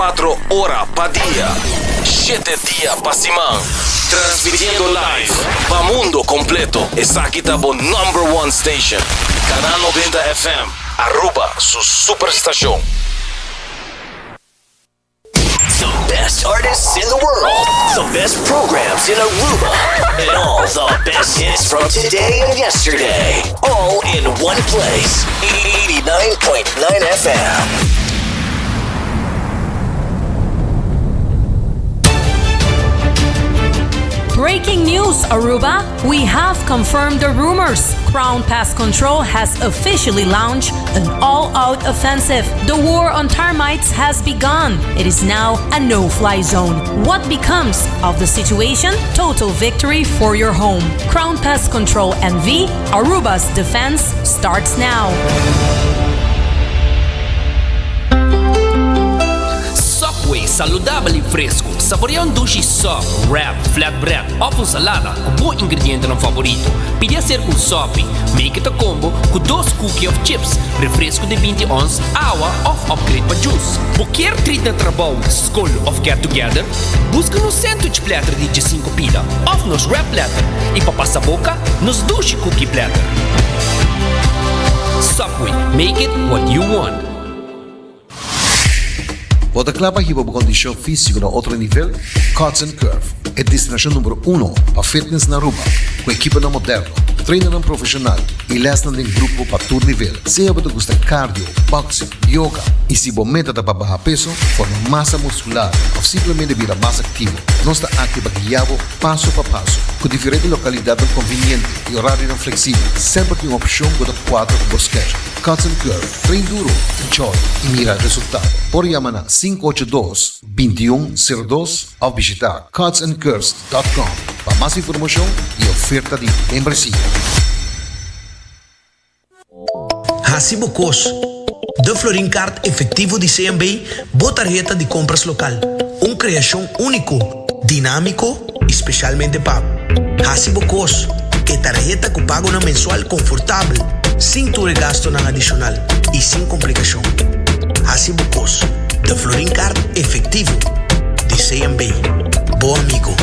24 ora pa dia, shete dia pa siman. Transmitiendo live pa mundo completo. Esaki ta bo number one station. Canal 90 FM, Aruba su superstacion. The best artists in the world, the best programs in Aruba, and all the best hits from today and yesterday. All in one place. 89.9 FM. Breaking news, Aruba. We have confirmed the rumors. Crown Pest Control has officially launched an all out offensive. The war on termites has begun. It is now a no fly zone. What becomes of the situation? Total victory for your home. Crown Pest Control NV, Aruba's defense starts now. Subway, saludabel y fresco. Saborea un dushi sub, wrap, flatbread of un salada cu bo ingredientenan favorito. Pidi hacer cu un sopi. Make it a combo cu dos cookie of chips, refresco di binti ons, awa of upgrade pa juice. Bo kier treat na trabou, scol of get together? Busca nos sandwich platter di djesinco pida of nos wrap platter y pa pasa boca, nos dushi cookie platter. Subway, make it what you want. Bo ta kla pa hiba bo kondishon físiko na otro nivel? Cuts and Curve, e destinashon number uno pa fitness na Aruba, ku ekiponan moderno, trainernan profeshonal i lèsnan den grupo pa tur nivel. Sea bo ta gusta cardio, boxing, yoga i si bo meta ta pa baha peso, forma masa muskular òf simplemente bira mas aktivo, nos ta aki pa guia bo paso pa paso. Ku diferente lokalidatnan konviniente i orarionan fleksibel, semper tin un opshon ku ta kuadra ku bo schedule. Cuts and Curve, train duro, enjoy i mira resultado. Por yama na 582 2102 òf bishita cutsandcurves dòt com pa mas informashon i oferta di membresia. Hasi bo kos. De Florin Card Efectivo di CMB, bo tarheta di compras local. Un creacion unico, dinamico y specialmente pa bo. Hasi bo kos. E tarheta cu pagonan mensual confortabel, sin tur e gastonan adicional y sin complicacion. Hasi bo kos. De Florin Card Efectivo di CMB. Bo amigo.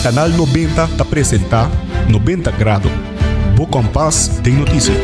Canal 90 ta presenta 90 Grado, bo kompas den notisia.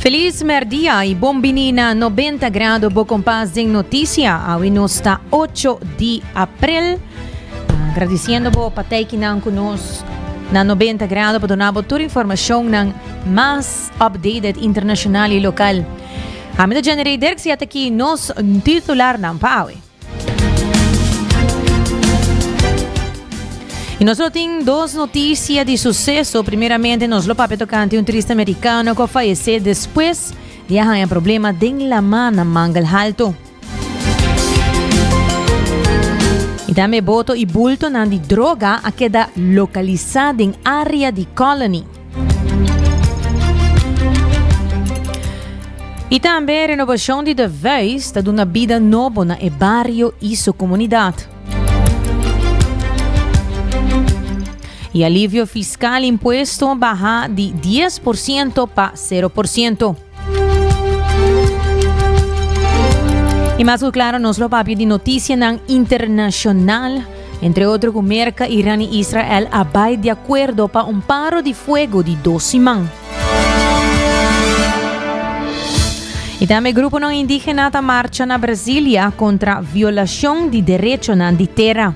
Feliz merdia y bon bini na 90 grado bo kompas den noticia. Awe nos ta 8 di april. Agradeciendo bo pa teikinan ku nos na 90 grado pa dona bo tur informacion nan mas updated internacional y local. Ami ta Jenny Ray Dirks y ataki nos titular nan pa awe. Y nos lo tin dos noticia di suceso. Primeramente nos lo papia tocante un turista americano cu a fallece despues di a haña problema den lama na Mangel Halto. Y tambe boto y bultonan di droga a keda localisa den area di Colony. Y tambe renovacion di De Vuist ta duna bida nobo na e bario y su comunidad. Y alivio fiscal impuesto baha di 10% pa 0%. Y mas cu claro nos lo papia di noticianan internacional, entre otro cu Merca, Iran y Israel a bay di acuerdo pa un paro di fuego di dos siman. Y tambe gruponan indigena ta marcha na Brasilia contra violacion di derechonan di tera.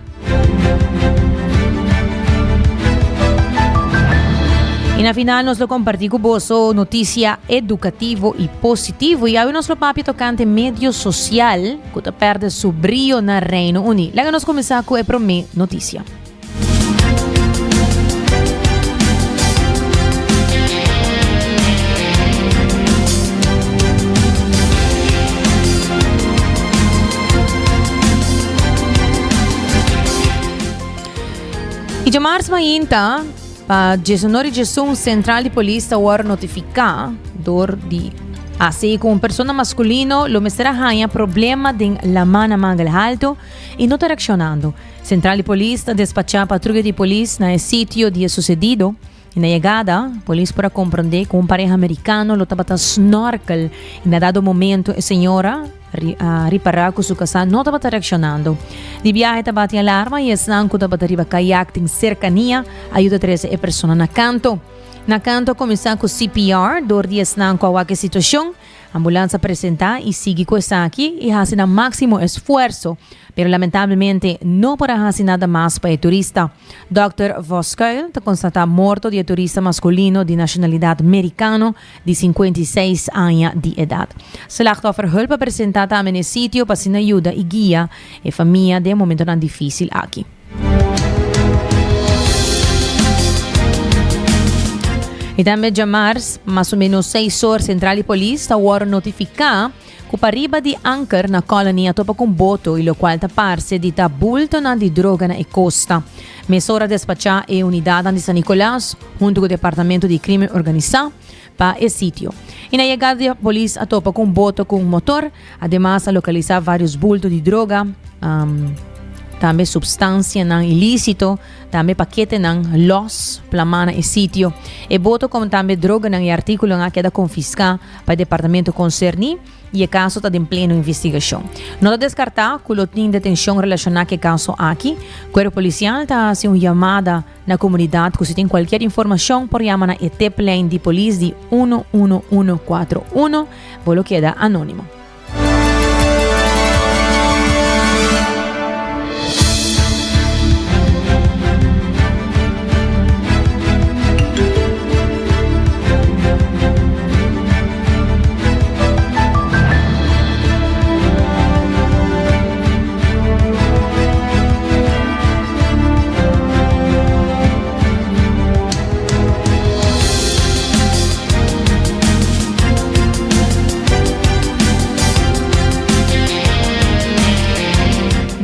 Y na final nos lo comparti cu boso noticia educativo y positivo. Y awe nos lo papia tocante medio social cu ta perde su brio na Reino Uni. Laga nos cuminsa cu e prome noticia. Y djamars mainta pa diesunor y diesun central di polis ta wòrdu notifiká dor di AC ku un persona maskulino lo mester a haña problema den laman na Mangel Halto y no ta reakshonando. Central di polis ta despachá patruya di polis na e sitio di e susedido y na yegada polis por a comprende cu un pareha americano lo tabata snorkel y na dado momento e señora a ripara cu su casá no tabata reaccionando. Di biahe ta bati alarma y esnan cu tabata riba kayak den cercania a yuda trece e persona na canto. Na canto a cuminsa cu CPR door di esnan cu a wak e situacion. Ambulans a presenta y sigui cu esaki y haci nan maximo esfuerzo, pero lamentablemente no por a haci nada mas pa e turista. Dòkter Voskuil ta constata morto di e turista masculino di nacionalidad Mericano di 56 aña di edad. Slachtofferhulp a presenta tambe n'e sitio pa asina yuda y guia e famia den e momentonan dificil aki. Y tambe djamars, mas o menos seis or, Central di Polis ta wòrdu notifiká ku pariba di anker na Colony a topa ku un boto y lokual ta parse di ta bultonan di droga na e kosta. Mesora a despachá e unidatnan di San Nicolas huntu ku Departamento di Krimen Organisá pa e sitio. Y na yegada di polis a topa cu un boto cu un motor, ademas a localisa varios bulto di droga, tambe substancianan ilicito, tambe paketenan los plama na e sitio. E boto como tambe droganan y articulonan a keda confisca pa e departamento concerni y e caso ta den pleno investigacion. No ta descarta cu lo tin detencion relaciona cu e caso aki. Cuerpo Policial ta haci un yamada Na comunidad cu si tin cualkier informacion por yama na e tiplijn di polis di 11141. Bo lo keda anonimo.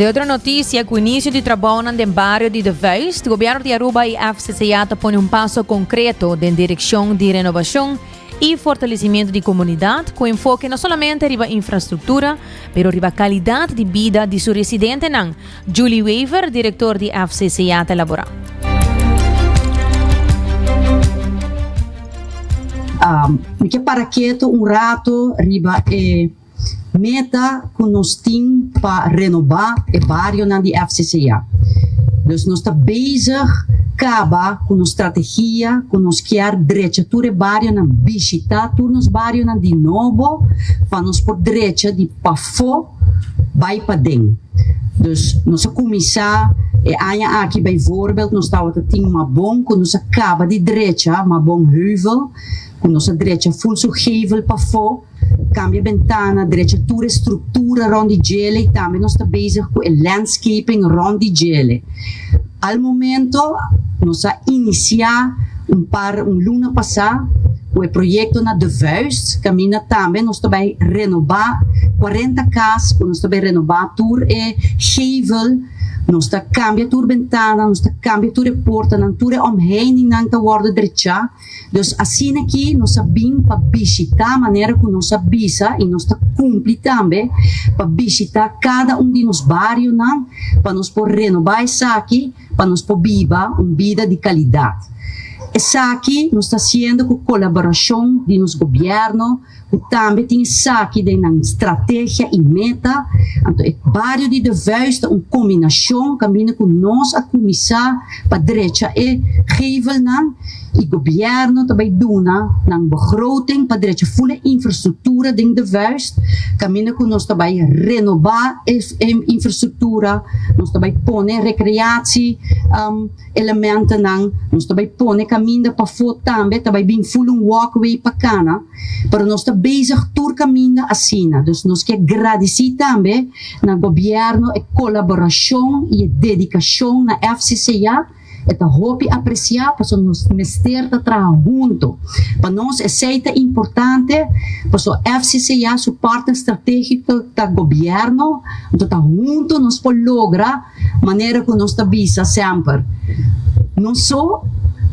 De otro noticia, cu inicio di trabounan den bario di De Vuist, Gobierno di Aruba y FCCA ta pone un paso concreto den direccion di renovacion y fortalecimiento di comunidad cu enfoke no solamente riba infrastructura, pero riba calidad di bida di su residentenan. Julie Wever, director di FCCA ta elabora. Mi ke para ketu un rato riba e meta ku nos tin pa renobá e barionan di FCCA. Dus nos ta bezig kaba ku nos strategia ku nos kier drecha tur e barionan, bishitá tur nos barionan di nobo pa nos por drecha di pafó bai paden. Dus nos a kuminsá e aña aki bijvoorbeeld nos tabata tin Mabon ku nos a kaba di drecha, Mabon Heuvel, ku nos a drecha ful su gevel pafó, kambia bentana, drecha tur e struktura rònt di djele i tambe nos ta bezig ku e landscaping rònt di djele. Al momento nos a inicia un par un luna pasa cu e proyecto na De Vuist, caminda tambe nos ta bay renoba 40 cas cu nos ta bay renoba tur e gevel, nos ta cambia tur bentana, nos ta cambia tur e portanan, tur e omheiningnan ta wordo drecha. Dus asina ki nos a bin pa bishita manera ku nos a bisa i nos ta kumpli tambe pa bishita kada un di nos barionan pa nos por renobá esaki pa nos por biba un bida di kalidat. Esaki nos ta hasiendo ku kolaborashon di nos gobièrnu. ku tambe tin esaki den nan strategia i meta. Anto e bario di De Vuist ta un kombinashon kaminda ku nos a kuminsá pa drecha e gevelnan i gobièrnu ta bai duna nan begroting pa drecha ful e infrastruktura den De Vuist kaminda ku nos ta bai renobá e infrastruktura, nos ta bai pone rekreatie. Elementonan, nos ta bai pone kaminda pafó tambe, ta bai bin ful un walkway pa kana, pero nos ta bezig tur kaminda asina. Dus nos ke gradisí tambe na gobièrnu e kolaborashon i e dedikashon na FCCA, e ta hopi apresiá pasobra nos mester ta traha hunto. Pa nos esei ta importante pasobra FCCA su partner stratégiko ta gobièrnu, anto ta hunto nos por logra. Manera ku nos ta bisa semper, nos so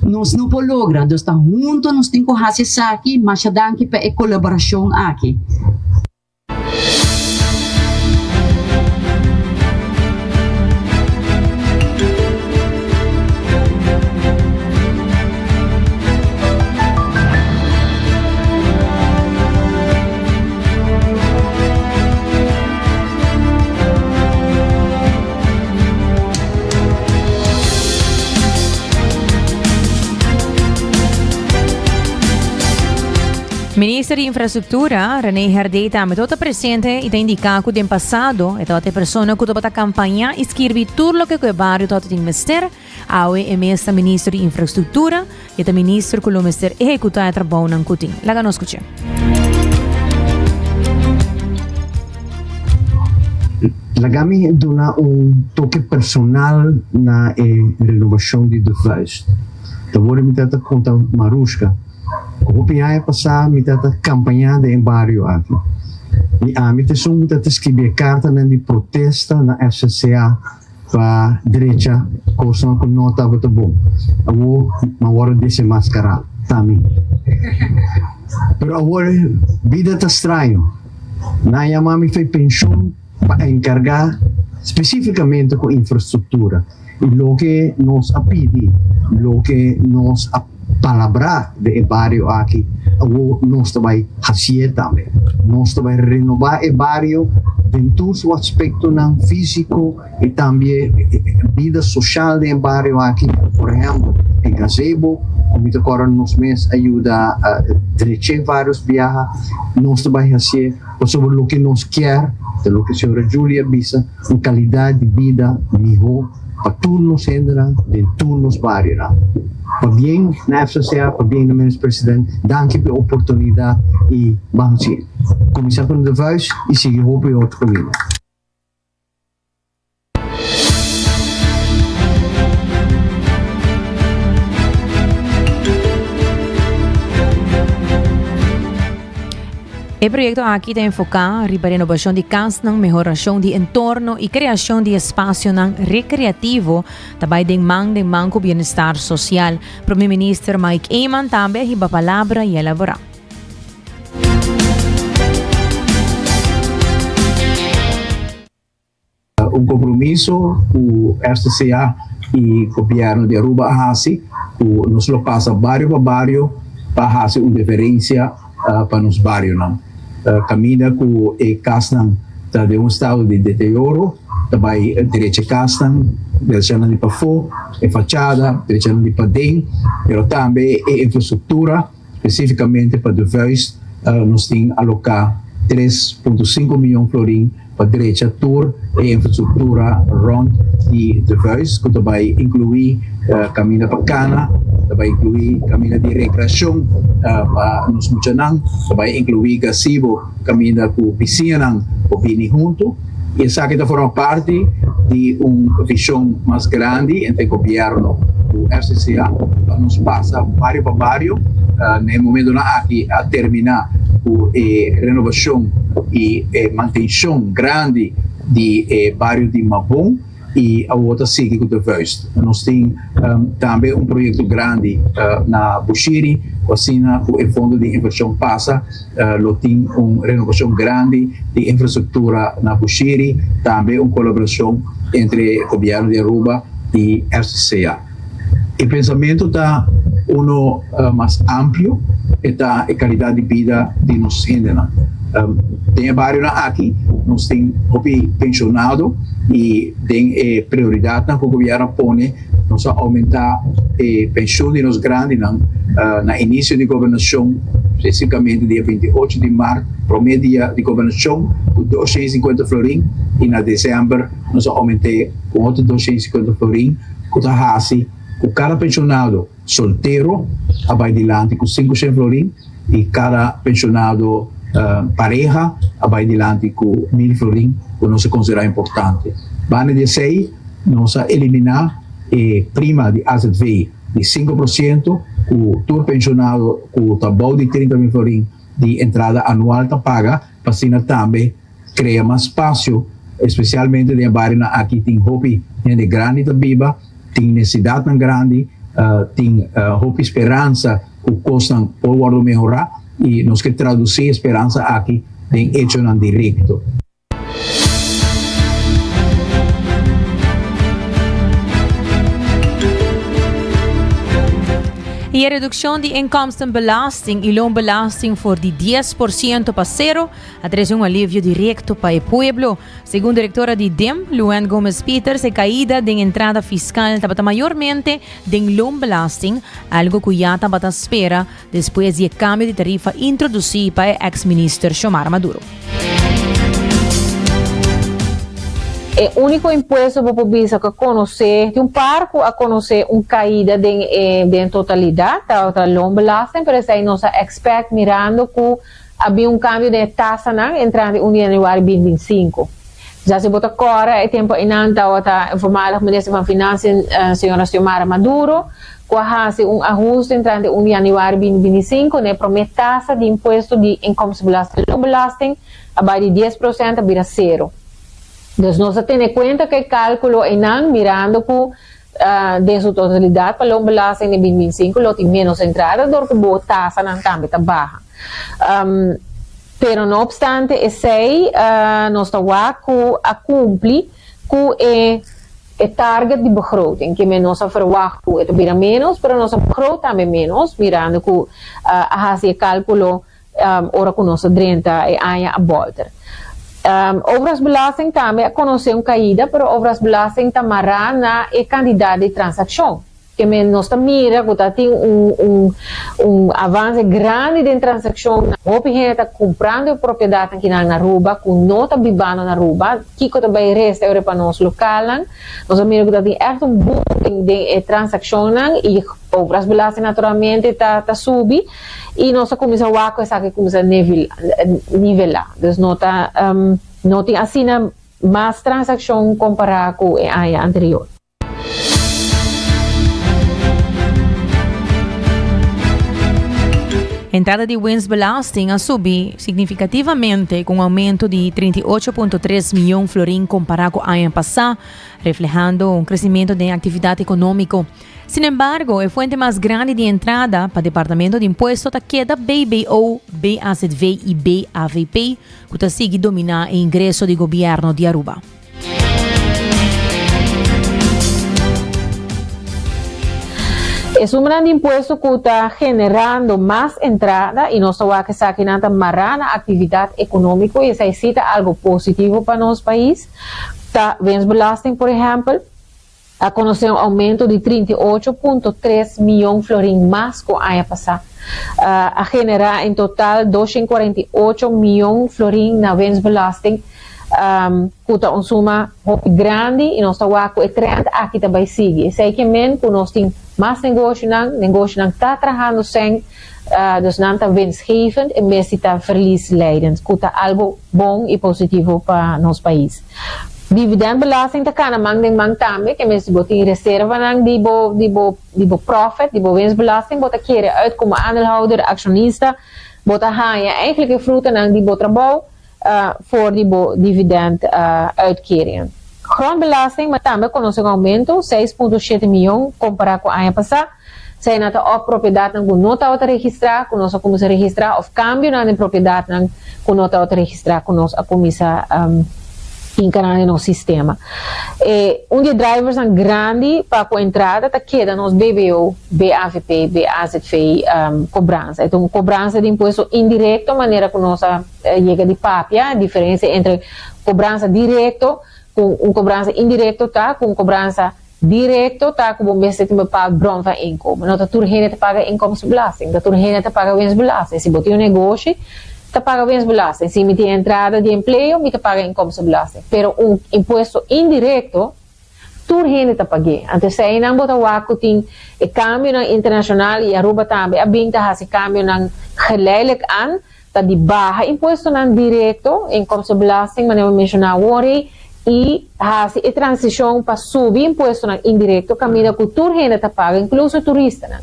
nos no por logra, dus ta huntu nos tin ku hasi esaki. Masha danki pa e kolaborashon aki. Minister di Infrastructura, René Herdé tambe tabata presente y ta indica cu den pasado e tabata e persona cu tabata campaña y skirbi tur loke cu e bario tabata tin mester. Awe e mes ta Minister di Infrastructura y e ta minister cu lo mester ehecuta e trabounan cu tin. Laga nos scucha. Laga mi duna un toke personal na e renovacion di De Vuist. Ta worde mi tata conta Marushka cu hopi aña pasa mi tata campaña den e bario aki y ami ta esun cu tata scribi e cartanan di protesta na FCCA pa drecha kosnan ku no tabata bon. Awor mi a wòrdu desenmaskará ta mi. Pero awor bida ta straño. Nan a yama mi fei penshon pa enkargá spesífikamente ku infrastruktura i loke nos a pidi, loke nos a palabrá den e bario aki, awor nos ta bai hasié tambe. Nos ta bai renobá e bario den tur su aspektonan físiko i tambe bida soshal den e bario aki. Por ehèmpel, e gazebo ku mi ta kòrda nos mes a yuda drech'é vários biaha, nos ta bai hasié pasobra loke nos kier ta loke señora Julie a bisa, un kalidat di bida mihó. Pa tur nos hendenan den tur nos barionan. Pabien na FCCA, pabien na Minister President, danki pa e oportunidad y ban haci. Cuminsa cu De Vuist y sigui hopi otro caminda. E proyekto aki ta enfoká riba renobashon di kasnan, mehorashon di entorno i kreashon di espasionan rekreativo ta bai den man den man ku bienestar sosial. Prome Minister Mike Eman tambe a hiba palabra i elaborá. Un compromiso cu RCCA y Gobierno di Aruba a haci cu nos lo pasa bario pa bario pa haci un diferencia pa nos barionan. Caminda cu e casnan ta den un estado di deterioro ta bay drecha e casnan, drechanan di pafo, e fachada, drechanan di paden, pero tambe e infrastructura. Spesífikamente pa De Vuist nos tin aloká 3.5 mion florin pa drecha tur e infrastruktura rònt di De Vuist ku ta bai inkluí kaminda pa kana, ta bai inkluí kaminda di rekreashon pa nos muchanan, ta bai inkluí gazebo kaminda ku bisiñanan por bini huntu. Y esaki ta forma parti di un vision mas grandi entre gobierno cu FCCA pa nos pasa bario pa bario. Na e momentonan aki a termina cu e renovacion y e mantencion grandi di e bario di Mabon. y awor ta sigui cu De Vuist. Nos tin tambe un proyecto grandi na Bushiri cu asina cu e fondo di inversion pasa lo tin un renovacion grandi di infrastructura na Bushiri, tambe un colaboracion entre Gobierno di Aruba y RCCA. E pensamento ta uno mas amplio, e ta e calidad di bida di nos hendenan. Den e barionan aki nos tin hopi pensionado y den e prioridadnan cu gobierno a pone nos a aumenta e pension di nos grandinan na inicio di gobernacion, specificamente dia 28 di maart, prome dia di gobernacion, cu 250 florin y na december nos a aumente cu otro 250 florin. ku ta hasi ku kada penshonado soltero a bai dilanti ku 500 florin i kada penshonado pareha a bai dilanti ku 1000 florin ku nos a konsiderá importante. Banda di esei nos a eliminá e prima di azv di 5% ku tur penshonado ku ta bou di 30.000 florin di entrada anual ta paga pa asina tambe Crea mas spacio, especialmente den e barionan aki tin hopi hende grandi ta biba, tin necesidadnan grandi, tin hopi speransa cu cosnan por wordo mehora y nos ke traduci e speransa aki den hechonan directo. Y e reduccion di inkomstenbelasting y loonbelasting for di 10% pa cero A trece un alivio directo pa e pueblo. Segun directora di DIM, Luann Gomez-Pieters, e caida den entrada fiscal tabata mayormente den loonbelasting, algo cu ya tabata spera despues di e cambio di tarifa introduci pa e ex-minister Xiomara Maduro. E úniko impuesto bo por bisa ku a konosé, tin un par ku a konosé un kaida den e den totalidat, ta loonbelasting, pero esei nos a expect mirando ku A bin un kambio den e tasanan entrante un di januari bin bin sinku. Ja si bo ta kòrda e tempu einan tabata e voormalig minister van Financiën señora Xiomara Maduro ku a hasi un ahuste entrante un di januari bin bin sinku na e promé tasa di impuesto di inkomstenbelasting en loonbelasting a bai di dies prosènt a bira sero. Dus nos a tene kuenta ku e kalkulo einan mirando ku Den su totalidat pa loonbelasting den 2025 lo tin ménos entrada dor ku bo tasanan tambe ta baha. Pero no opstante esei nos ta wak ku a kumpli ku e e target di begroting. Ke men nos a ferwagt ku e ta bira ménos pero nos a begroot tambe ménos mirando ku a hasi e kalkulo ora ku nos a drenta e aña a bolter. Overdrachtsbelasting tambe a konosé un kaida, pero overdrachtsbelasting ta mará na e kantidat di transakshon. Ke men nos ta mira ku ta tin un un un avanse grandi den transakshon. Hopi hende ta kumprando e propiedatnan kinan na Aruba ku no ta bibando na Aruba. Kiko ta bai resta e ora pa nos lokalnan? Nos a mira ku ta tin ègt un boom den den e transakshonnan i overdrachtsbelasting naturalmente ta ta subi. I nos a kuminsá wak ku esaki kuminsá nivelá. Dus no ta no tin asina mas transakshon kompará ku e aña anterior. Entrada di winstbelasting a subi significativamente cu un aumento di 38.3 miyon florin compara cu aña pasa, reflehando un crecimento den actividad economico. Sin embargo, e fuente mas grandi di entrada pa Departamento di Impuesto ta keda BBO, BAZV y BAVP, cu ta sigui domina e ingreso di Gobierno di Aruba. E sumanan di impuesto cu ta generando mas entrada y nos ta wak esakinan ta mara na actividad economico y esai si ta algo positivo pa nos pais, ta winstbelasting por ehempel. A konosé un oumento di 38.3 mion florin mas ku aña pasá. A generá en total 248 mion florin na winstbelasting. Ku ta un suma hopi grandi i nos ta wak ku e trend aki ta bai sigui. Esei ke men ku nos tin mas negoshonan, negoshonan ta trahando sèn, dus nan ta winstgevend en bes di ta verlieslijdend, ku ta algu bon i positivo pa nos pais. Dividendbelasting ta kana man den man tambe, ke men si bo tin reservanan di bo di bo di bo profit, di bo winstbelasting, bo ta kere uit komo aandeelhouder, akshonista, bo ta haña eigenlijk e frutanan di bo trabou, for di bo dividend uitkeringen. Grondbelasting ma tambe konosé un aumento, 6.7 miyon kompará ku aña pasá. Eseinan ta òf propiedatnan ku no tabata registrá ku nos a kuminsá registrá òf kambionan den propiedatnan ku no tabata registrá ku nos a kuminsá hinka nan den nos sistema. E un di e driversnan grandi pa ku entrada ta keda nos BBO, BAVP, BAZV kobransa. E ta un kobransa di impuesto indirekto manera ku nos a yega di papia, diferencia entre cobransa directo cu un cobransa indirecto ta cu un cobransa directo ta cu bo mester tin bepaald bron van inkomen. No ta tur hende ta paga inkomstenbelasting, ta tur hende ta paga winstbelasting. Si bo tin un negoshi ta paga winstbelasting, si mi tin entrada di empleo mi ta paga inkomstenbelasting. Pero un impuesto indirecto Tur hende ta pag'é. Anto eseinan bo ta wak ku tin e kambionan internashonal i Aruba tambe a bin ta hasi kambionan geleidelijk aan, ta di baha impuestonan direkto, inkomstenbelasting manera mi menshoná awor ei, i hasi e transishon pa subi impuestonan indirekto kaminda ku tur hende ta paga, inkluso turistanan.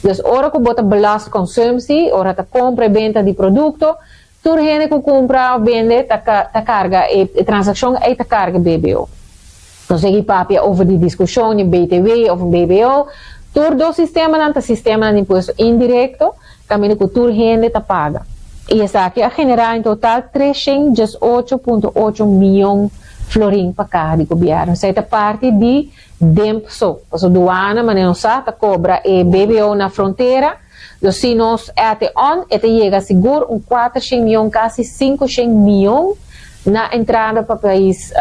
Dus ora ku bo ta belast consumptie, ora ta kompra i benta di produkto, Tur hende ku kumpra òf bende ta ta karga e e transakshon ei ta karga BBO. Nos sigui papia over di diskushon di BTW òf un BBO. Tur dos sistemanan ta sistemanan di impuesto indirekto kaminda ku tur hende ta paga. I esaki a generá en total 318.8 mion florin pa kaha di gobièrnu. Esei ta parti di DIMP so. Pasobra duana, manera nos sa, ta kobra e BBO na frontera. Dus si nos add on, e ta yega sigur un 400 mion, casi 500 mion na entrada pa pais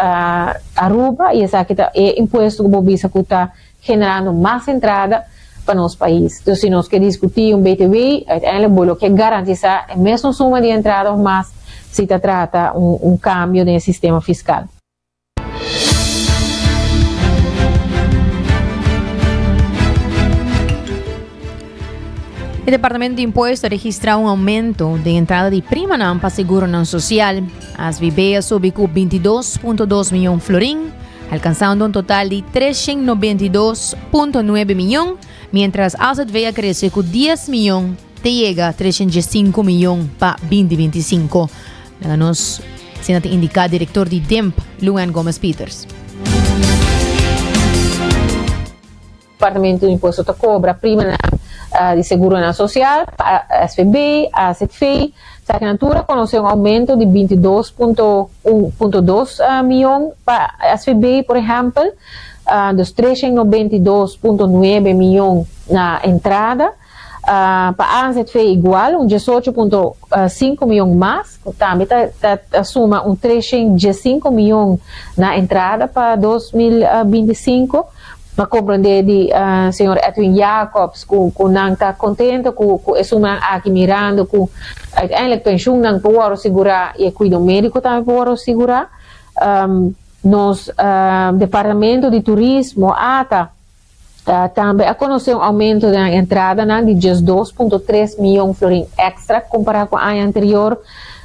Aruba y esaki ta e impuesto cu bo bisa cu ta generando mas entrada pa nos pais. Dus si nos ke discuti un BTW, uiteindelijk bo lo ke garantisa e mesun suma di entrada of mas si ta trata un cambio den e sistema fiscal. E Departamento di Impuesto a registra un aumento den entrada di primanan pa seguronan social. ASVB a subi cu 22.2 miyon florin, alcanzando un total di 392.9 miyon, mientras AZV a crece cu 10 miyon te yega 305 miyon pa 2025. Laga nos Asina ta indiká direktor di DIMP, Luann Gomez Peters. Departamento di Impuesto ta kobra primanan di seguronan sosial pa SVB, AZV. Esakinan tur a konosé un oumento di 22 punto un punto dos mion pa SVB, por ehèmpel, dus 392.9 mion na entrada. Pa AZV igual, un 18.5 mion mas, ku tambe ta ta suma un 315 mion na entrada pa 2025. Mi a komprondé di señor Edwin Jacobs ku ku nan ta kontento ku ku e sumanan aki mirando ku uiteindelijk penshunnan por wòrdu sigurá i e kuido médiko tambe por wòrdu sigurá. Nos departamento di turismo, ata, Tambe a konosé un oumento den nan entradanan di 12.3 mion florin èkstra kompará ku aña anterior,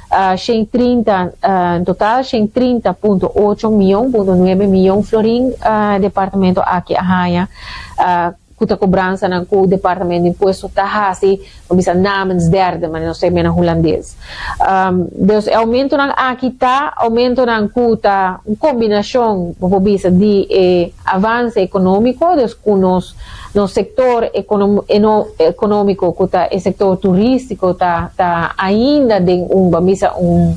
130, en total 130.8 mion punto nuebe mion florin departamento aki a haña ku ta kobransanan ku Departamento di Impuesto ta hasi. Bo bisa namens derde, manera nos ta yam'é na hulandes. Dus e oumentonan aki ta oumentonan ku ta un kombinashon, bo por bisa, di e avanse ekonómiko, dus ku nos nos sektor ekonómiko ku ta e sektor turístiko ta ta ainda den un, bo a bisa un,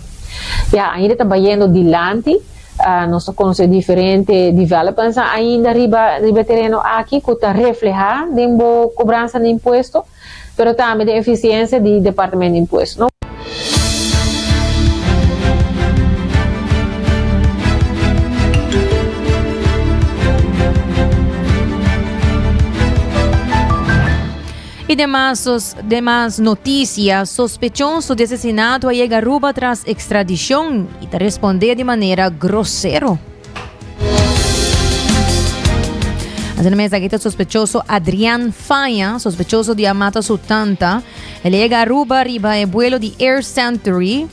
ya, ainda ta bayendo dilanti. Nos ta konosé diferente developments ainda riba riba e tereno aki ku ta reflehá den bo kobransa di impuesto. pero tambe den eficiencia di Departamento di Impuesto. No? Y demas demas noticia, sospechoso di asesinato a yega Aruba tras extradicion y ta responde di manera grosero. Asina mes aki ta sospechoso Adrian Faya, sospechoso di a mata su tanta. El a yega Aruba riba e vuelo di Air Century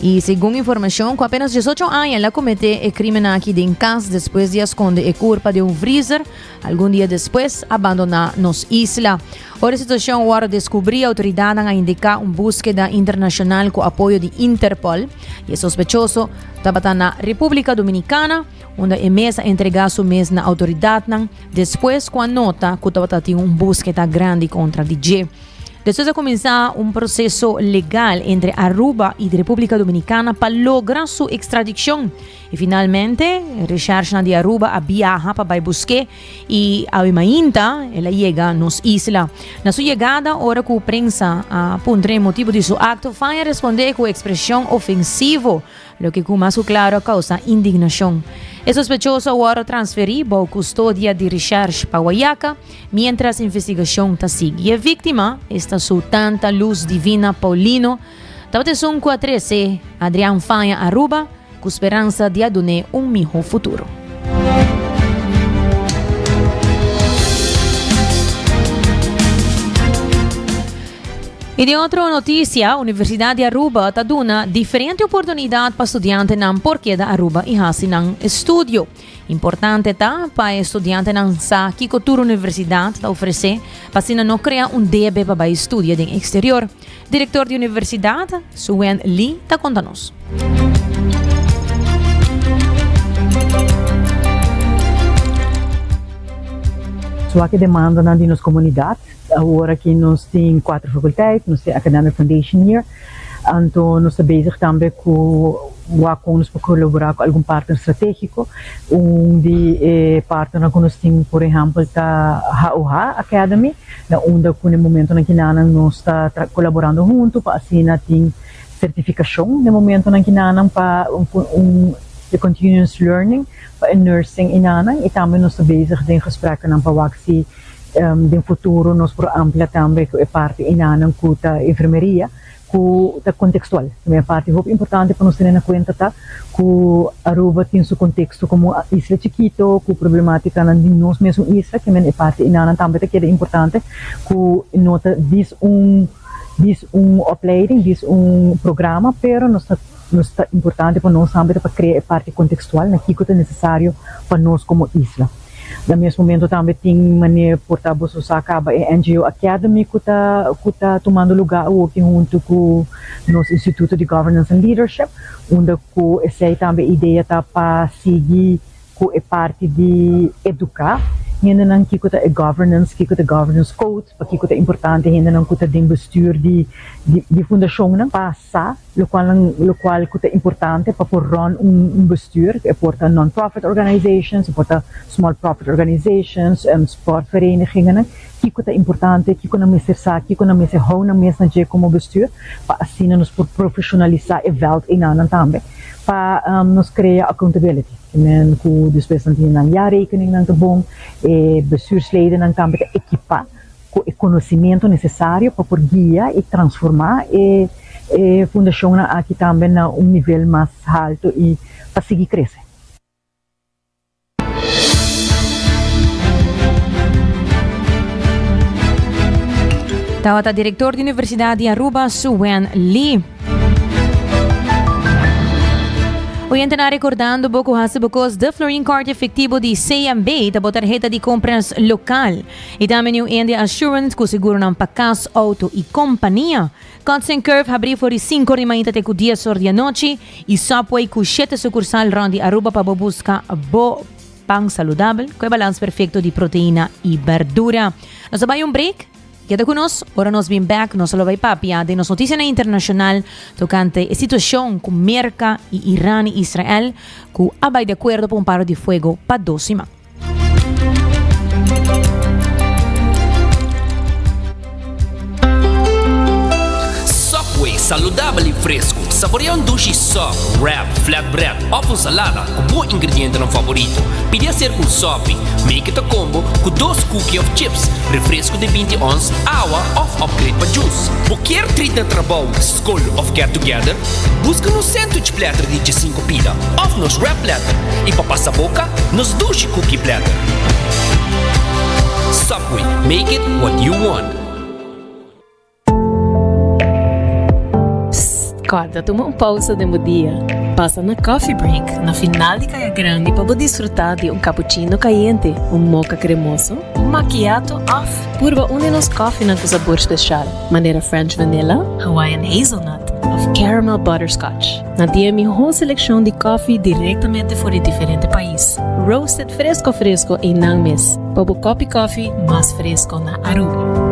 y segun informacion cu apenas 18 aña el a comete e crimen aki den cas despues di a sconde e curpa den un freezer. Algun dia despues a bandoná nos isla. Ora e situashon wòrdu deskubrí, outoridatnan a indiká un búskeda internashonal ku apoyo di Interpol i e sospechoso tabata na Repúblika Dominikana, unda e mes a entregá su mes na outoridatnan despues ku a nota ku tabata tin un búskeda grandi kontra di dje. Despues a kuminsá un proseso legal entre Aruba i Repúblika Dominikana pa logra su ekstradikshon. I finalmente, reshershnan di Aruba a biaha pa bai busk'é i awe mainta el a yega nos isla. Na su yegada, ora ku prensa a puntr'é motibu di su akto, Fay a respondé ku ekspreshon ofensivo, loke ku mas ku klaro a kousa indignashon. E sospechoso a wòrdu transferí bou kustodia di reshersh pa Guayaca, miéntras investigashon ta sigui. E víktima, esta su tanta Luz Divina Paulino, tabata esun ku a trese Adrián Faya Aruba, Ku speransa di a dun'é un mihó futuro. I den otro notisia, Universidat di Aruba ta duna diferente oportunidat pa studiantenan por keda Aruba i hasi nan estudio. Importante ta pa e studiantenan sa kiko tur universidat ta ofresé pa asina no krea un debe pa bai studia den eksterior. Direktor di universidat, Suen Lee, ta konta nos. Swak e demandanan di nos komunidat. Awor aki nos tin kuater fakulteit, nos tin Academic Foundation Year, anto nos ta bezig tambe ku wak kon nos por kolaborá ku algun partner stratégiko. Un di e partnernan ku nos tin por ehèmpel ta HOH Academy, na unda ku na e momentonan kinanan nos ta kolaborando huntu pa asina tin sertifikashon na e momentonan kinanan pa un e continuous learning pa e nursing inanan i tambe nos ta bezig den gesprekkenan pa wak si Den futuro nos por amplia tambe ku e parti enanan ku ta enfermeria ku ta kontekstual. E parti hopi importante pa nos tene na kuenta ta ku Aruba tin su konteksto komo isla chikito ku problematikanan di nos mesun isla ke men e parti enanan tambe ta keda importante ku no ta dis un dis un opleiding dis un programa pero nos ta nos ta importante pa nos tambe ta pa krea e parti kontekstual na kiko ta nesesario pa nos komo isla. Na mes momento tambe tin manera por ta boso sa caba e NGO Academy cu ta cu ta tumando lugar awoki hunto cu nos Instituto di Governance and Leadership unda cu esey tambe idea ta pa sigui cu e parti di educa hendenan kico ta e governance, kico ta e governance code, pakico ta importante hendenan cu ta den bestuur di di fundacionnan pa sa. Locualnan locual cu ta importante pa por run un un bestuur, e por ta non-profit organizations, e por ta small profit organizations, sportverenigingennan, kico ta importante, kico nan mester sa, kico nan mester hou nan mes na dje como bestuur, pa asina nos por profesionalisa e veld einanan tambe, pa nos crea accountability. Ke men cu despues nan tin nan jaarrekeningnan ta bon, e bestuursledennan tambe ta equipa ku e konosementu nesesario pa por guia i transformá e e fundashonnan aki tambe na un nivel mas haltu i pa sigui krese. Tabata direktor di Universidat di Aruba, Suen Lee. Oyentenan recordando bo cu haci bo cos de Florin Card efectivo di CMB ta bo tarheta di compras local. Y tambe New India Assurance cu seguronan pa cas, auto y compania. Cuts and Curve habri for di cinco or di mainta te cu dies or di anochi y Subway cu shete sucursal rond di Aruba pa bo busca bo pan saludabel cu e balans perfecto di proteina y berdura. Nos ta bay un break. Keda ku nos, ora nos bin bek nos lo bai papia den nos notisianan internashonal tokante e situashon ku Merka i Iran i Israel ku a bai di akuerdo pa un paro di fuego pa dos siman. Subway. Saludabel y fresco, saborea un dushi sop, wrap, flatbread of un salada cu bo ingredientenan favorito. Pidi hacer cu un sopi, make it a combo cu dos cookie of chips, refresco di binti ons, awa of upgrade pa juice. Bo kier treat na trabou, scol of get together? Busca nos sandwich platter di djesinco pida of nos wrap platter y pa pasa boca, nos dushi cookie platter. Subway, make it what you want. Psst, kòrda tuma un pousa den bo dia. Pasa na Coffee Break na final di Kaya Grandi pa bo disfrutá di un cappuccino kayente, un mocha kremoso, un macchiato òf purba un di nos kòfinan ku sabor speshal, manera French vanilla, Hawaiian hazelnut òf caramel butterscotch. Nan tin e mihó selekshon di kòfi direktamente for di diferente pais, roasted fresko fresko einan mes, pa bo kòpi kòfi mas fresko na Aruba.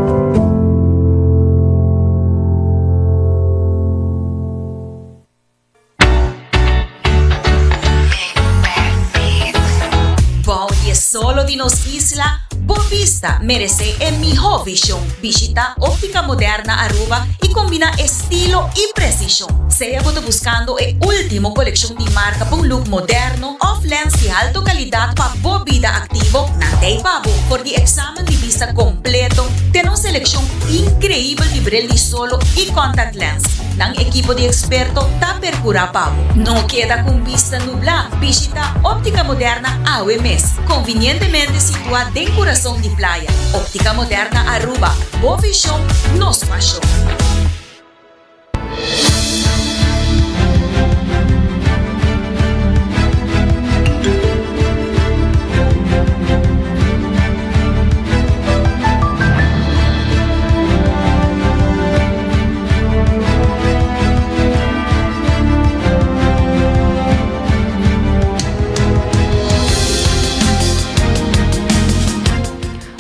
Bou di e solo di nos isla, bo bista meresé e mihó vishon. Bishitá Óptica Moderna Aruba i kombiná estilo i presishon. Sea bo ta buskando e último kolekshon di marka pa un look moderno òf lens di alto kalidat pa bo bida aktivo, nan ta ei pa bo. For di eksamen di bista kompleto te nos selekshon inkreibel di bril di solo i contact lens, nan ekipo di eksperto ta perkurá pa bo. No keda ku un bista nublá, bishitá Óptica Moderna awe mes, konvinientemente situá den kurason di playa. Óptica Moderna Aruba, bo vishon, nos pashon.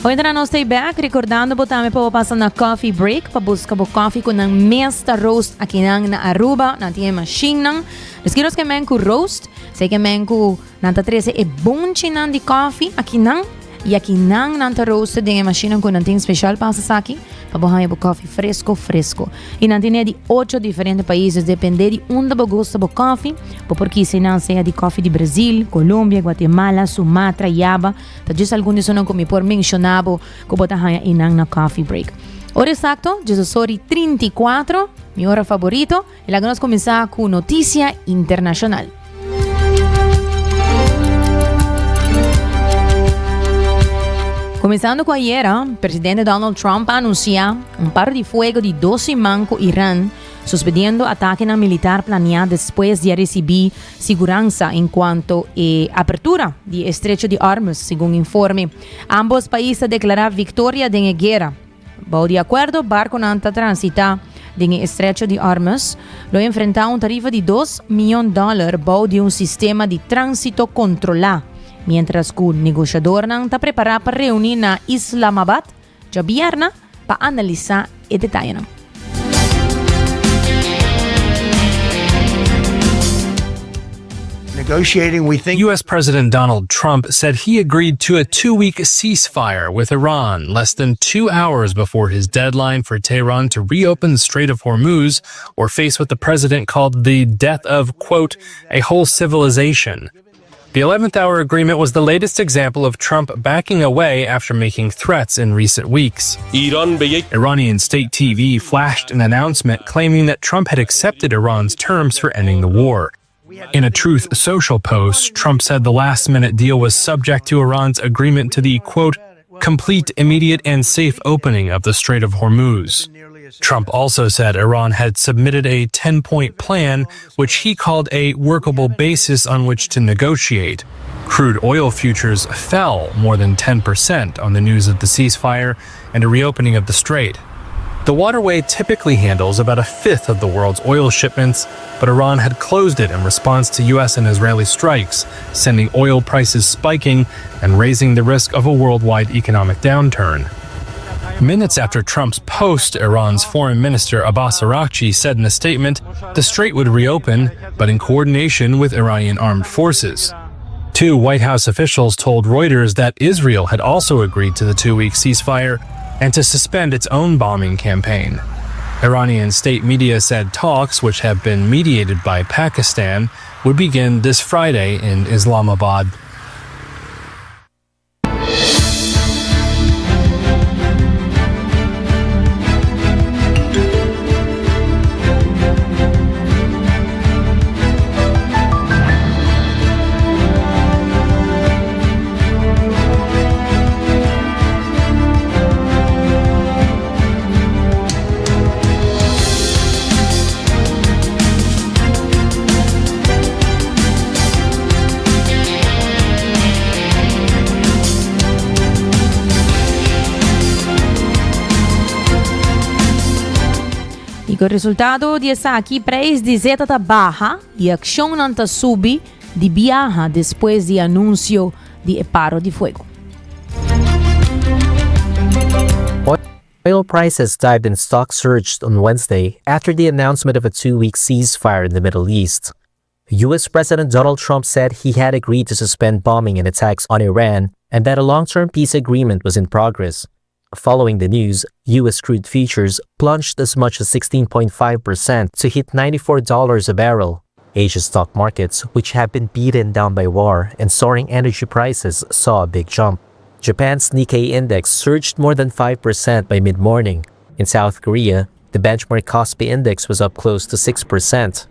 Oyentenan nos ta bek recordando bo tambe pa bo pasa na Coffee Break pa busca bo coffee cu nan mes ta roast akinan na Aruba. Nan tin e machine nan. Dus ki nos ke men cu roast? Sei ke men cu nan ta trece e bonchinan di coffee akinan y akinan nan ta roast den e machine nan cu nan tin special pa haci esaki pa bo haya bo coffee fresco fresco. Y nan tin e di ocho diferente pais, depende di unda bo gusta bo coffee, bo por kisa nan sea di coffee di Brazil, Colombia, Guatemala, Sumatra, Java. Ta djis algun di esunnan ku mi por menshoná bo ku bo ta haña einan na Coffee Break. Ora eksakto, djesosori 34, mi ora faborito, i laga nos kuminsá ku notisia internashonal. Kuminsando ku ayera, presidente Donald Trump a anunsiá un paro di fuego di dos siman ku Iran, Suspediendo atakenan militar planeá despues di a risibí siguransa en kuanto e apertura di e Estrecho di Hormuz, segun informe. Ambos pais ta deklará viktoria den e guera. Bou di akuerdo, barkonan ta transitá den e Estrecho di Hormuz lo enfrentá un tarifa di dos mion dòler bou di un sistema di tránsito kontrolá, miéntras ku negoshadornan ta prepará pa reuní na Islamabad Djabièrna pa analisá e detayenan. U.S. President Donald Trump said he agreed to a two week ceasefire with Iran less than two hours before his deadline for Tehran to reopen the Strait of Hormuz or face what the president called the death of, quote, a whole civilization. The 11th hour agreement was the latest example of Trump backing away after making threats in recent weeks. Iranian state TV flashed an announcement claiming that Trump had accepted Iran's terms for ending the war. In a Truth Social post, Trump said the last minute deal was subject to Iran's agreement to the, quote, complete, immediate, and safe opening of the Strait of Hormuz. Trump also said Iran had submitted a 10 point plan, which he called a workable basis on which to negotiate. Crude oil futures fell more than 10% on the news of the ceasefire and a reopening of the strait. The waterway typically handles about a fifth of the world's oil shipments, but Iran had closed it in response to U.S. and Israeli strikes, sending oil prices spiking and raising the risk of a worldwide economic downturn. Minutes after Trump's post, Iran's foreign minister Abbas Araghchi said in a statement the strait would reopen, but in coordination with Iranian armed forces. Two White House officials told Reuters that Israel had also agreed to the two week ceasefire and to suspend its own bombing campaign. Iranian state media said talks, which have been mediated by Pakistan, would begin this Friday in Islamabad. I ku resultado di esaki prijs di zeta ta baha i akshonnan ta subi di biaha despues di anunsio di e paro di fuego. Oil prices dived and stocks surged on Wednesday after the announcement of a two-week ceasefire in the Middle East. U.S. President Donald Trump said he had agreed to suspend bombing and attacks on Iran and that a long-term peace agreement was in progress. Following the news, U.S. crude futures plunged as much as 16.5% to hit $94 a barrel. Asia's stock markets, which have been beaten down by war and soaring energy prices, saw a big jump. Japan's Nikkei index surged more than 5% by mid-morning. In South Korea, the benchmark Kospi index was up close to 6%.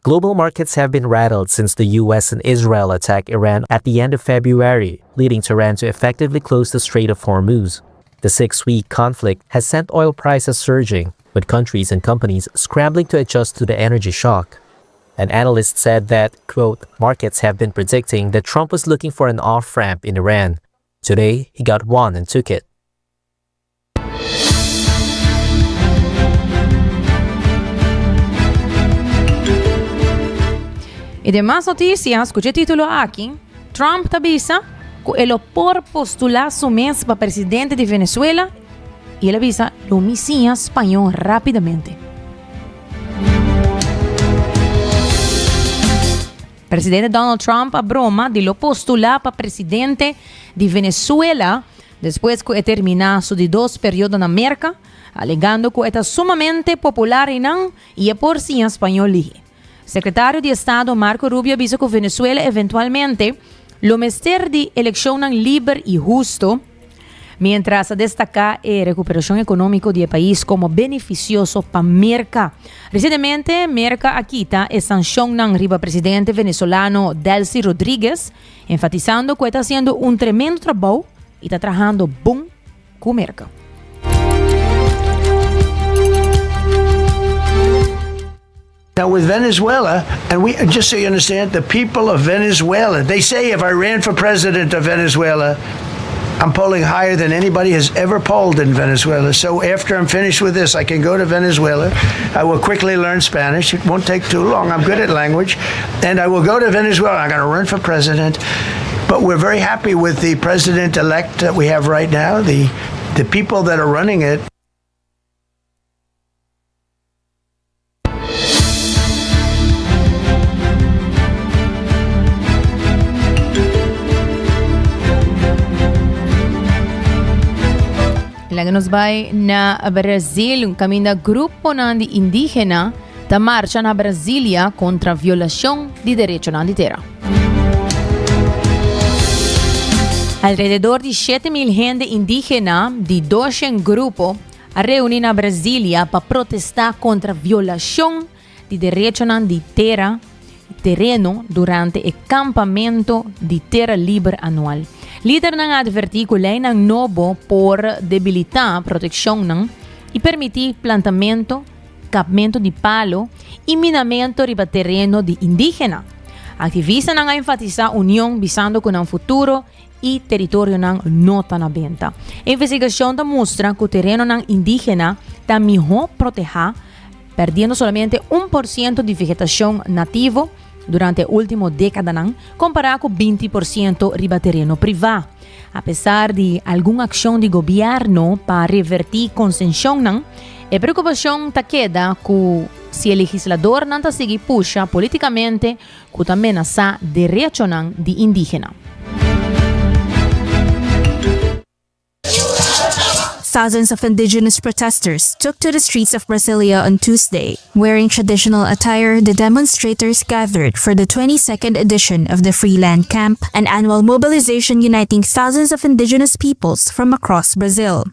Global markets have been rattled since the US and Israel attacked Iran at the end of February, leading Tehran to effectively close the Strait of Hormuz. The six-week conflict has sent oil prices surging, with countries and companies scrambling to adjust to the energy shock. An analyst said that, quote, markets have been predicting that Trump was looking for an off-ramp in Iran. Today, he got one and took it. I den mas notisia, skucha e título aki, Trump ta bisa ku e lo por postulá su mes pa presidente di Venezuela i el a bisa lo mi siña spañó rápidamente. Presidente Donald Trump a broma di lo postulá pa presidente di Venezuela despues ku e terminá su di dos periodo na Merka, alegando ku e ta sumamente popular einan i e por siña spañó lihe. Sekretario di Estado Marco Rubio a bisa ku Venezuela eventualmente lo mester di elekshonnan liber i husto, mientras a destaká e rekuperashon ekonómiko di e pais komo benefisioso pa Merka. Resientemente Merka a kita e sanshonnan riba presidente venezolano Delcy Rodriguez, enfatisando ku e ta hasiendo un tremendo trabou i ta trahando bon ku Merka. Now with Venezuela, and we just so you understand, the people of Venezuela, they say if I ran for president of Venezuela, I'm polling higher than anybody has ever polled in Venezuela. So after I'm finished with this, I can go to Venezuela. I will quickly learn Spanish. It won't take too long. I'm good at language. And I will go to Venezuela. I'm going to run for president. But we're very happy with the president elect that we have right now, the the people that are running it. Laga nos bai na Brasil, un kaminda gruponan di indígena ta marcha na Brasilia kontra violashon di derechonan di tera. Alrededor di 7.000 hende indígena di 200 grupo a reuní na Brasilia pa protestá kontra violashon di derechonan di tera i tereno durante e kampamentu di Tera Liber anual. Lidernan a atvertí ku leinan nobo por debilitá protekshonnan i permití plantamentu, kapmentu di palu i minamentu riba tereno di indígena. Aktivistanan a enfatisá union bisando ku nan futuro i teritorionan no ta na benta. E investigashon ta mustra ku terenonan indígena ta mihó protehá, pèrdiendo solamente un por siento di vegetashon nativo durante e último dékadanan, kompará ku 20 por siento riba tereno privá. Apesar di algun akshon di gobièrnu pa revertí konsenshonnan, e preokupashon ta keda ku si e legisladornan ta sigui pusha polítikamente ku ta menasá derechonan di indígena. Thousands of indigenous protesters took to the streets of Brasilia on Tuesday. Wearing traditional attire, the demonstrators gathered for the 22nd edition of the Freeland Camp, an annual mobilization uniting thousands of indigenous peoples from across Brazil.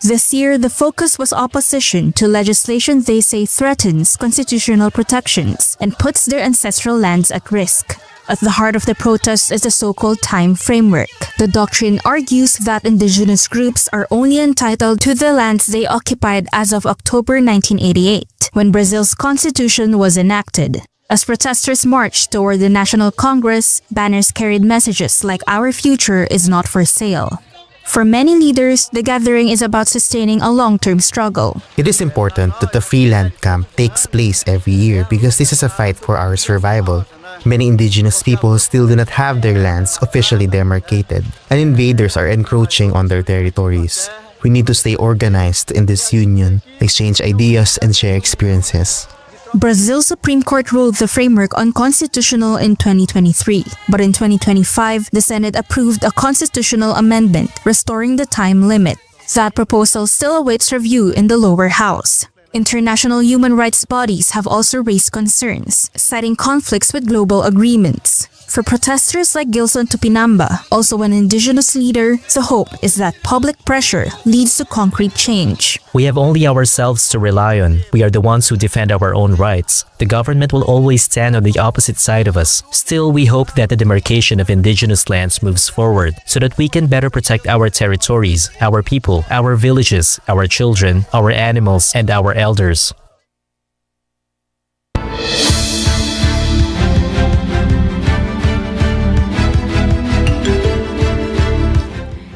This year, the focus was opposition to legislation they say threatens constitutional protections and puts their ancestral lands at risk. At the heart of the protest is the so-called time framework. The doctrine argues that indigenous groups are only entitled to the lands they occupied as of October 1988, when Brazil's constitution was enacted. As protesters marched toward the National Congress, banners carried messages like Our future is not for sale. For many leaders, the gathering is about sustaining a long-term struggle. It is important that the Freeland Camp takes place every year because this is a fight for our survival. Many indigenous people still do not have their lands officially demarcated, and invaders are encroaching on their territories. We need to stay organized in this union, exchange ideas, and share experiences. Brazil's Supreme Court ruled the framework unconstitutional in 2023, but in 2025, the Senate approved a constitutional amendment restoring the time limit. That proposal still awaits review in the lower house. International human rights bodies have also raised concerns, citing conflicts with global agreements. For protesters like Gilson Tupinamba, also an indigenous leader, the hope is that public pressure leads to concrete change. We have only ourselves to rely on. We are the ones who defend our own rights. The government will always stand on the opposite side of us. Still, we hope that the demarcation of indigenous lands moves forward so that we can better protect our territories, our people, our villages, our children, our animals, and our elders.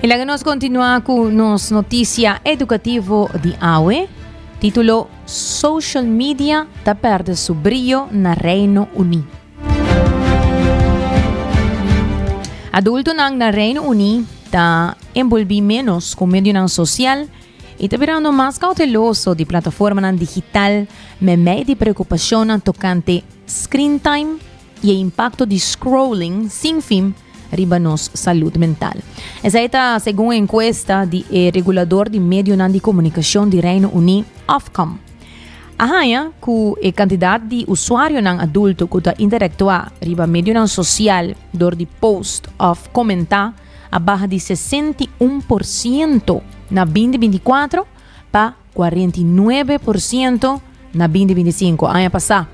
Y laga nos continua cu nos noticia educativo di awe, titulo Social Media ta perde su brillo na Reino Uni. Adultonan na Reino Uni ta envolvi menos cu medionan social y ta birando mas cauteloso di plataformanan digital meimei di preocupacionnan tocante screen time y e impacto di scrolling sin fin riba nos salud mental. Esei ta segun encuesta di e regulador di medionan di comunicacion di Reino Uni, Ofcom. A haña cu e cantidad di usuarionan adulto cu ta interactua riba medionan social door di post of comenta a baha di 61 por ciento na 2024 pa 49 por ciento na 2025, aña pasá.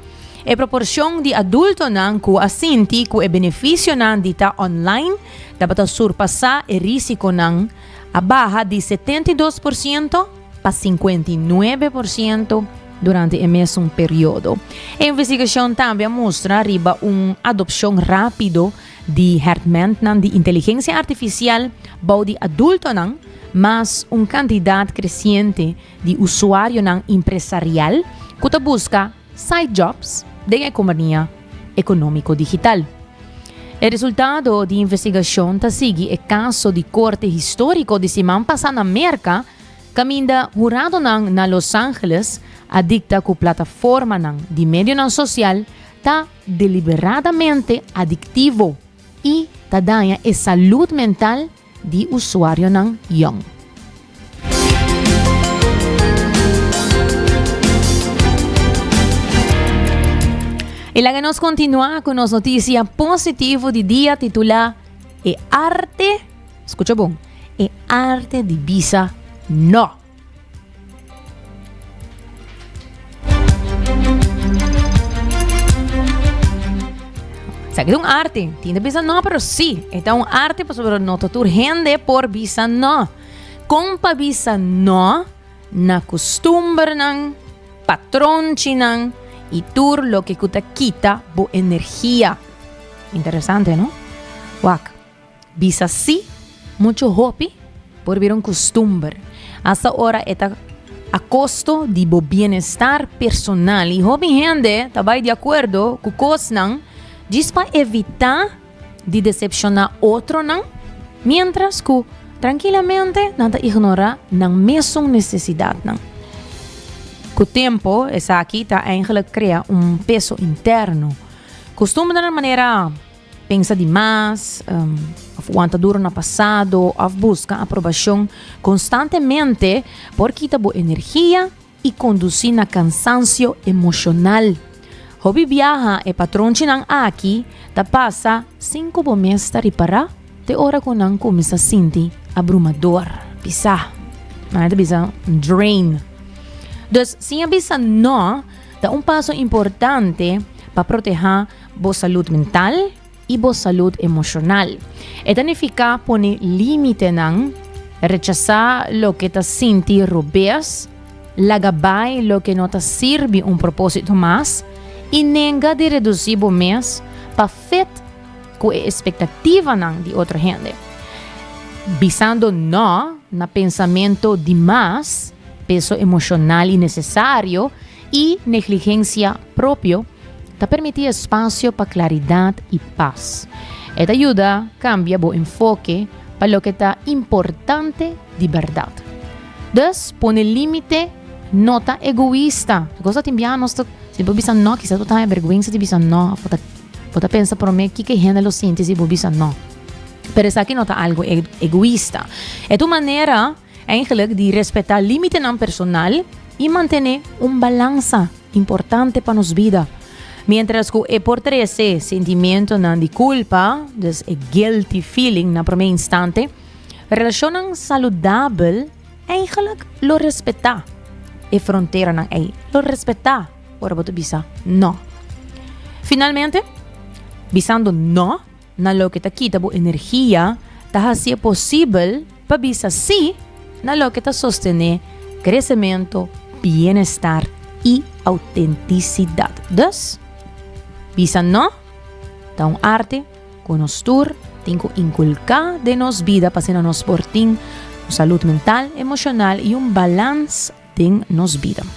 E proporcion di adultonan cu a sinti cu e beneficionan di ta online tabata surpasá e risiconan a baha di 72 por ciento pa 59 por ciento durante e mesun periodo. E investigacion tambe a mustra riba un adopcion rapido di hèrmèntnan di inteligensia artifisial bou di adultonan, mas un kantidat kresiente di usuarionan empresarial ku ta buska side jobs den e kompania ekonómiko digital. E resultado di investigashon ta sigui e kaso di korte históriko di siman pasá na Merka, kaminda huradonan na Los Angeles a dikta ku plataformanan di medionan sosial ta deliberadamente adictivo y ta daña e salud mental di usuarionan yong. Y laga nos continua cu nos noticia positivo di dia titula E arte, scucha bon, e arte di bisa no. Sa que un arte. Tin bisa no, pero sí. Esta un arte pasobra no ta tur hende por bisa no. Kon pa bisa no na costumbernan, patronchinan y tur loke ku ta kita bo energia. Interesante, no? Wak. Bisa sí mucho hopi por bira un costumber. Hasta ora e ta a costo di bo bienestar personal. Y hopi hende ta bay di acuerdo cu cosnan djis pa evita di decepciona otronan, mientras cu trankilamente nan ta ignora nan mesun necesidadnan. Cu tempo esaki ta eigenlijk crea un peso interno. Costumbernan manera. Pensa di mas, of wanta duro na pasado, of buska aprobashon konstantemente por kita bo energia i kondusí na kansansio emoshonal. Hopi biaha e patronchinan aki ta pasa sin ku bo mes ta ripará te ora ku nan kuminsá sinti abrumador, pisá. Nan ta bisa drain. Dus, siña bisa no ta un paso importante pa protehá bo salud mental i bo salud emoshonal. E ta nifiká pone límitenan, rechasá loke ta sinti robes, laga bai loke no ta sirbi un propósito mas i nenga di redusí bo mes pa fit ku e espektativanan di otro hende. Bisando nò na pensamentu di mas, peso emoshonal innesesario i negligensia propio, ta permití espasio pa klaridat i pas. E ta yuda kambia bo enfoke pa loke ta importante di bèrdat. Dus, pone límite no ta egoista. Kos ta tin biaha nos ta, si bo bisa nò, kisas bo ta haña bèrgwensa di bisa nò òf bo ta bo ta pensa promé kiko e hende lo sinti si bo bisa nò. Pero esaki no ta algu egoista. E ta un manera Eigenlijk di respetá límitenan personal i mantené un balansa importante pa nos bida. Miéntras ku e por trese sentimentonan di kulpa, dus e guilty feeling na promé instante, relashonnan saludabel eigenlijk lo respetá e fronteranan ei, lo respetá ora bo ta bisa nò. Finalmente, bisando nò Na loke ta kita bo energia ta hasié posibel pa bisa sí na loke ta sostené kresementu, bienestar i autentisidat. Dus, bisa no ta un arte ku nos tur tin ku inkulká den nos bida pa asina nos por tin un salud mental, emoshonal i un balans den nos bida.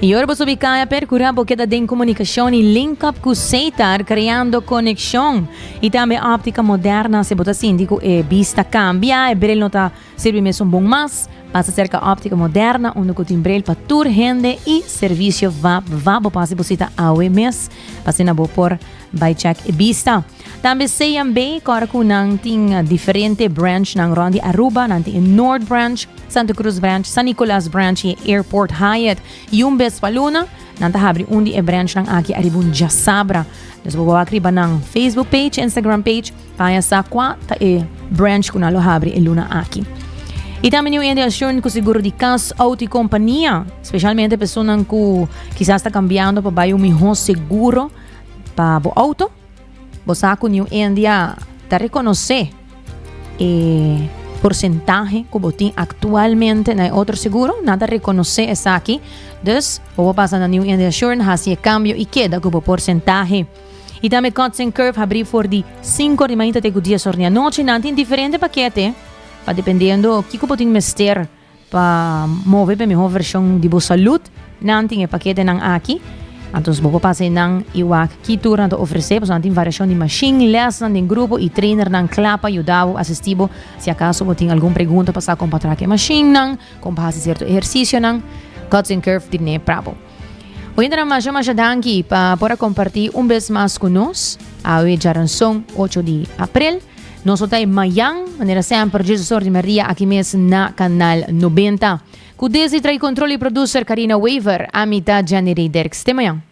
Y ora bo subi caya percura bo keda den comunicacion y link up cu Seitar creando conexion. Y tambe Optica Moderna si bo ta sinti cu e bista cambia, e bril no ta sirbi mesun bon mas, pasa cerca Optica Moderna unda cu tin bril pa tur hende y servicio va va bo pasa bo cita awe mes pa asina bo por bai check e bista. Tambe CMB kòrda ku nan tin diferente branchnan rònt di Aruba. Nan tin e Noord Branch, Santa Cruz Branch, San Nicolas Branch i e Airport Hyatt. I un bes pa luna nan ta habri un di e branchnan aki ariba un djasabra. Dus bo por wak riba nan Facebook page, Instagram page pa haña sa kua ta e branch ku nan lo habri e luna aki. I tambe New India Assurance ku seguro di kas, outo i kompania, spesialmente personan ku kisas ta kambiando pa bai un mihó seguro pa bo outo. Bo sa ku New India ta rekonosé e porsentahe ku bo tin aktualmente na e otro seguro? Nan ta rekonosé esaki. Dus, bo por pasa na New India Assurance, hasi e kambio i keda ku bo porsentahe. I tambe Cuts and Curve habrí for di sinku or di mainta te ku dies or di anochi. Nan tin diferente pakete pa dependiendo kiko bo tin mester. Pa move pa e mihó vershon di bo salud, nan tin e paketenan aki. Anto bo por pasa einan i wak ki tur nan ta ofresé, pasobra nan tin variashon di mashin, lèsnan den grupo i trainernan kla pa yuda bo, asistí bo si akaso bo tin algun pregunta pa sa kon pa traka e mashinnan, kon pa hasi sierto ehersisionan. Cuts and Curve tin e pra bo. Oyentenan masha masha danki pa por a kompartí un bes mas ku nos awe djaranson ocho di aprel. Nos lo ta e mayan, manera semper, djes or di merdia aki mes na Kanal 90. Ku Desi trae kontrol i producer Karina Wever, ami ta Janirey Derks. Te mayan.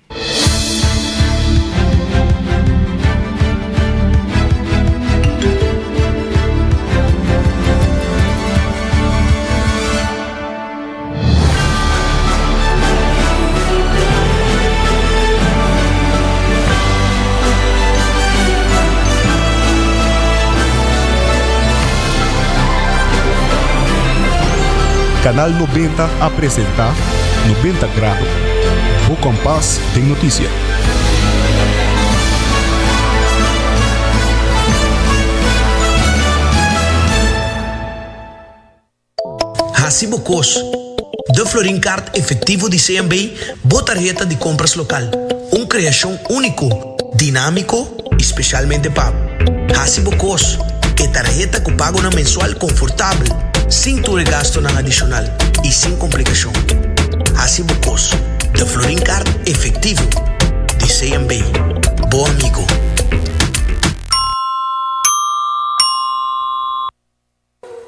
Canal 90 a presenta 90 Grado, bo kompas den noticia. Hasi bo kos. De Florin Card efectivo di CMB, bo tarheta di compras local. Un creacion unico, dinamico y specialmente pa bo. Hasi bo kos. E tarheta cu pagonan mensual confortabel, sin tur e gastonan adicional y sin complicacion. Hasi bo kos. De Florin Card efectivo di CMB. Bo amigo.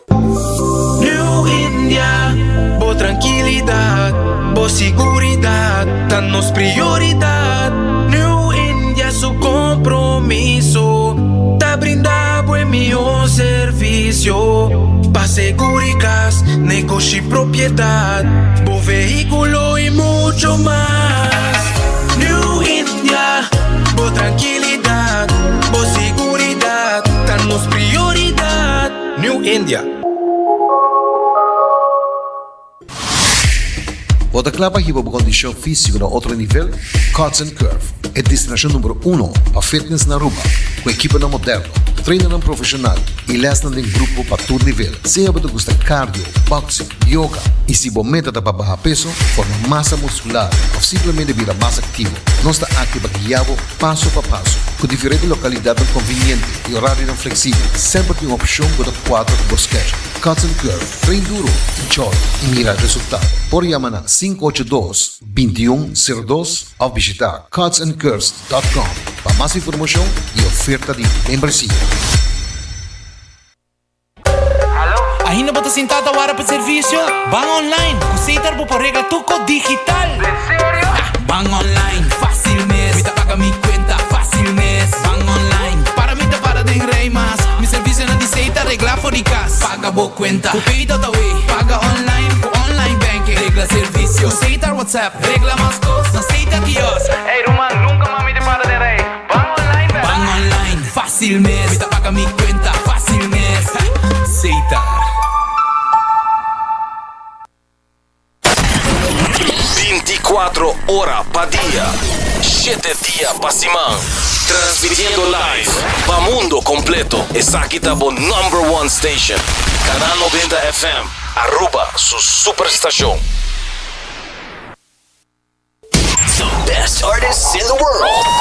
New India, bo trankilidat, bo siguridat ta nos prioridat. New India su kompromiso ta brinda bo e mihó servisio pa seguri kas, negoshi, propiedat, bo vehíkulo i mucho mas. New India, bo trankilidat, bo siguridat ta nos prioridat. New India. Bo ta kla pa hiba bo kondishon físiko na otro nivel? Cuts and Curve, e destinashon numero uno pa fitness na Aruba, ku ekiponan moderno, trainernan profeshonal i lèsnan den grupo pa tur nivel. Sea bo ta gusta cardio, boxing, yoga i si bo meta ta pa baha peso, forma masa muskular òf simplemente bira mas aktivo, nos ta aki pa guia bo paso pa paso. Ku diferente lokalidatnan konviniente i orarionan fleksibel, semper tin un opshon ku ta kuadra ku bo schedule. Cuts and Curve, train duro, enjoy i mira resultado. Por yama na 582 21 02 òf bishita cutsandcurves dot com pa mas informashon i oferta di membresia. Ainda bo ta sintá ta wara pa servisio? Ban online! Ku Setar bo por regla tur kos digital! Den serio? Ban online, fásil mes! Mi ta paga mi kuenta fásil mes! Ban online, para mi ta para den rei mas! Mi servisionan di Setar regla for di kas! Paga bo kuenta ku Pay.awe! Paga online ku online banking! Regla servisio ku Setar WhatsApp! Regla mas kos na Setar kiosk! Ey ruman, nunka mas mi ta para den rei! Ban online bèrdad? Ban online, fásil mes! Mi ta paga mi kuenta fásil mes! Setar. 24 ora pa dia, shete dia pa siman, transmitiendo live pa mundo completo. Esaki ta bo number one station, Canal 90 FM, Aruba su superstacion. The best artists in the world.